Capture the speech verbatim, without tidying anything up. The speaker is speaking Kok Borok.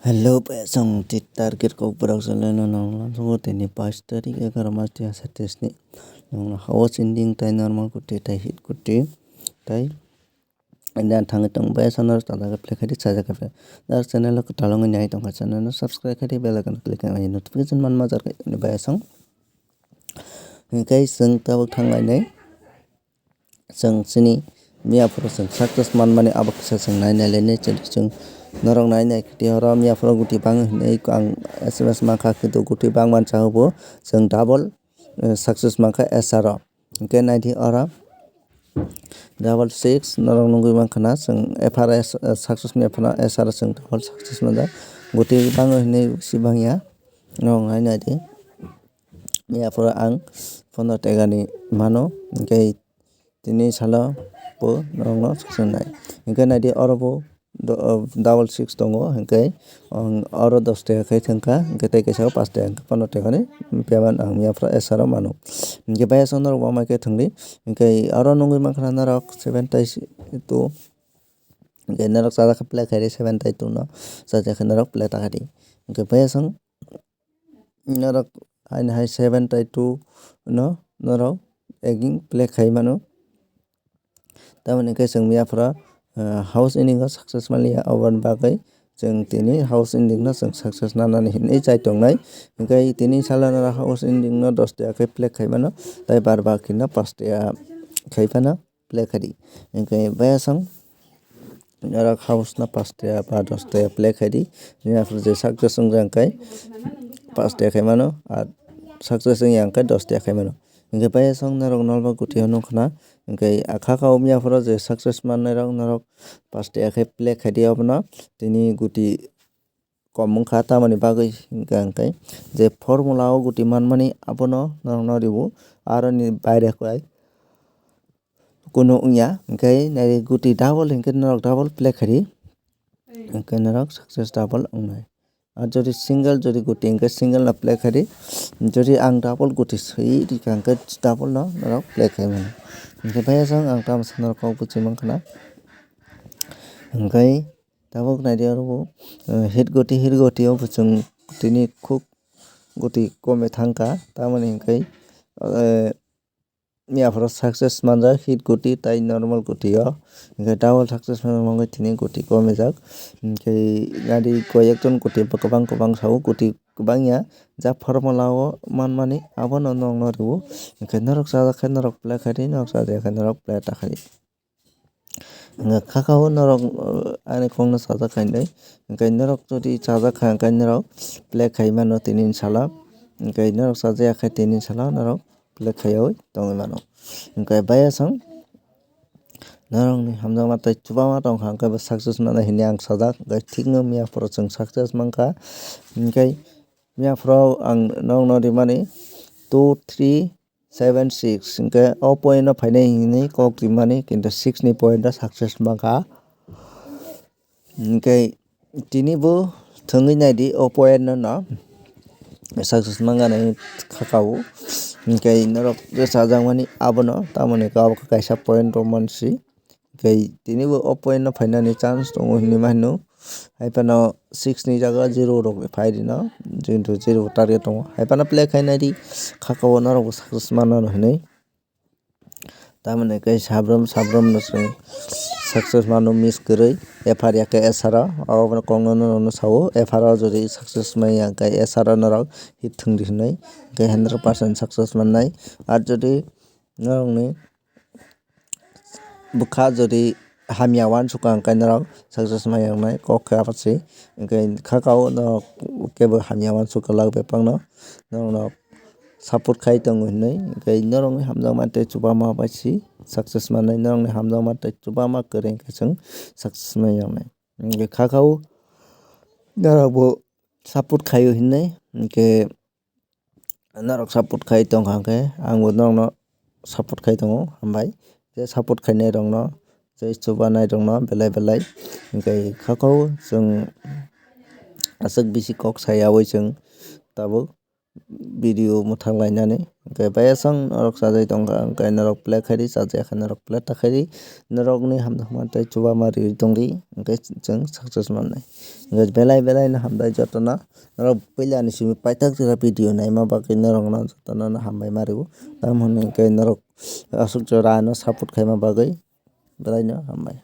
Hello, besong ti target kok borok chwlaino nongla sugo tini pais tarik egaroh mas twi hasa twisni nongla house ending tai normal kuti tai hit kuti tai dan thangwi tong besong norok tadake play khaidi sajak khe dar channel o kwtal wngwi nai tongkha channel no subscribe khaidi bell icon click khaidi notification manma jar khaidi besong hwnkhe chwng tabuk thanglainai. Chwng chini miya phuru chwng success manmani abo kisa chwng nai nai lainai chwng norok nai nai khe oro miya phuru guti bangwi hinwi ang S M S mankha kintu guti bangmani sahao bo chwng double success mankha S R o hwnkhe naidi oro double six norok nugwi mankha na chwng F R S success manya phano S R o chwng double success manjak guti bangwi hinwi si bangya norok nai naidi miya phuru ang pondro tegani mano hwnkhe. Tini salo bo norokno swkang nai. Hwnkhe naidi oro bo double six tongo, hwnkhe oro dos taka khe thwngkha, hwnkhe tei kaisa o pash taka, hwnkhe pondro taka ni payment ang yaphra S R o mano. Hwnkhe bayasong norok bo amaikhe thwngdi, hwnkhe oro nugwi mankha norok seven tai two, hwnkhe norok chajak khe play khaidi seven tai two no, chajak khe norok play ta khaidi. Hwnkhe bayasong norok haino hai seven tai two no norok again play khai mano. Tamoni hwnkhe chwng miya phura house ending o success manliya, aboni bagwi chwng tini house ending no chwng success nanani hinwi chai tongnai. Hwnkhe tini salo norok house ending no dos taka khe play khai mano, tai bar baki no pash taka khai mano. Play khaidi. Hwnkhe bayasong norok house no pash taka ba dos taka play khaidi. Bini aphuru je success wngya hwnkhe pash taka khai mano, ar success wngya hwnkhe dos taka khai mano. Hwnkhe bayasong norok nolba guti o nukha na. Hwnkhe kha kha o miya phuru je success mannairok norok pash taka khe play khaidi abono tini guti kom wngkha, tamoni bagwi hwnkha hwnkhe je formula o guti manmani abono norokno riwo, aroni baire kwlai kunu wngya, hwnkhe nai guti double hwnkhe norok double play khaidi, hwnkhe norok success double wngnai. Ar jodi single jodi guti hwnkhe single no play khaidi, jodi ang double guti swi rikha hwnkhe double no norok play khai mano. Hwnkhe bayasong ang tamo sa norok kok bwchwi mankha na, hwnkhe. Tabuk naidi oro bo hit guti hit guti o bo chwng tini khuk guti kome thangkha, tamoni hwnkhe miya phuru success manjak hit guti tai normal guti o, hwnkhe double success manjak tini guti komijak, hwnkhe naidi koi ekjon guti kwbang kwbang sao guti kwbangya ja formula o manmani abono norokno rwo, hwnkhe norok chajak khe norok play khaidi, norok chajaya khe norok play ta khaidi. Hwnkhe kha kha o norok ani kokno sajak khainai, hwnkhe norok jodi chajak kha hwnkhe norok play khai mano tini salo, hwnkhe norok chajaya khe tini salo norok play khaiwi tongwi mano. Hwnkhe bayasong norokni hamjakma tei chubama tongkha hwnkhe bo success mano hinwi ang sajak, hwnkhe thikno miya phuru chwng success mankha, hwnkhe miya phuru ang norokno rimani two three seven six hwnkhe o point no phainai hinwi kok rimani, kintu six ni point o success mankha. Hwnkhe tini bo thwngwi naidi o point no no success mankha hinwi kha kha o. Hwnkhe norok je chajakmani abono tamoni kok kaisa point rw mansi. Hwnkhe tini bo o point no phainani chance tongo hinwi ma hino. Hai phano six ni jaga zero rok phai rino, kintu zero target tongo. Hai phano play khai nai di, kha kha o norok bo success mano hinwi. Tamoni khe sabrum sabrum no chwng success mano miss kwrwi. F R ya khe S R o, abo phano kokno norok no sao. F R o jodi success manya khe S R o norok hit thwng di hinwi. Hwnkhe hundred percent success mannai. Ar jodi norokni bwkha jodi hamya uansukha hwnkhe norok success manya wngnai kok khe abo se. Hwnkhe kha kha o norok kebo hamya uansukha lak bebak no norok no support khai tongo hinwi, hwnkhe norokni hamjakma tei chubama bai se success mannai, norokni hamjakma tei chubama kwrwi hwnkhe chwng success manya wngnai. Hwnkhe kha kha o norok bo support khaio hinwi, hwnkhe norok support khai tongkha hwnkhe, ang bo norokno support khai tongo, hambai. Je support khainai rokno, je chubanai rokno belai belai. Hwnkhe kha kha o chwng aswk bisi kok sayaui chwng tabuk video mwthang lainani. Hwnkhe bayasang norok chajai tongkha, hwnkhe norok play khaidi, chajaya khe norok play ta khaidi. Norokni hamjakma tei chubama riwi tongdi, hwnkhe chwng success mannai. Hwnkhe belai belai no hambai jotono, norok puila ni simi paithak jora video naima bagwi norokno jotono no hambai ma rwo. Tamo hwnwi hwnkhe norok aswk jora ano support khaima bagwi belai no hambai.